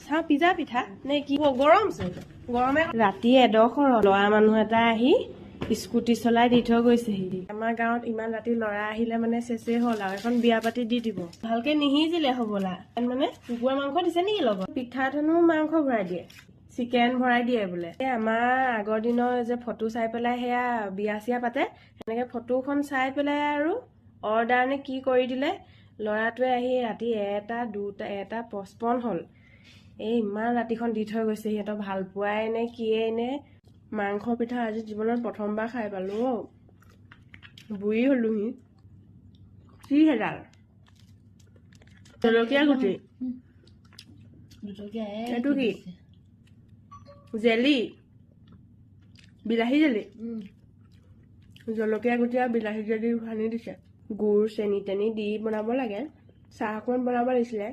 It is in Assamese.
চাওঁ, পিজা পিঠা নে কি? অ, গৰম চোন, গৰমে। ৰাতি এডোখৰ ল'ৰা মানুহ এটা আহি স্কুটি চলাই দি থৈ গৈছেহি। আমাৰ গাঁৱত ইমান ৰাতি ল'ৰা আহিলে মানে চেচেই হ'ল আৰু, এখন বিয়া পাতি দি দিব। ভালকে নিসিজিলে হ'বলা। মানে কুকুৰা মাংস দিছে নেকি লগত? পিঠাত হেনো মাংস ভৰাই দিয়ে, চিকেন ভৰাই দিয়ে বোলে। এই আমাৰ আগৰ দিনৰ যে ফটো চাই পেলাই সেয়া বিয়া চিয়া পাতে, সেনেকে ফটোখন চাই পেলাই আৰু অৰ্ডাৰ নে কি কৰি দিলে। ল'ৰাটোৱে আহি ৰাতি 1টা, 2টা, 1:55 হ'ল, এই ইমান ৰাতিখন দি থৈ গৈছে। সিহঁতৰ ভাল পোৱাই নে কিয়ে নে। মাংস পিঠা আজি জীৱনত প্ৰথমবাৰ খাই পালো অ'। বুঢ়ী হলোহি। কি সেইডাল? জলকীয়া গুটি। জলকীয়া। এইটো কি? জেলি, বিলাহী জেলি। জলকীয়া গুটি আৰু বিলাহী জেলি সানি দিছে। গুৰ, চেনি তেনি দি বনাব লাগে। চাহ অকণমান বনাব লাগিছিলে।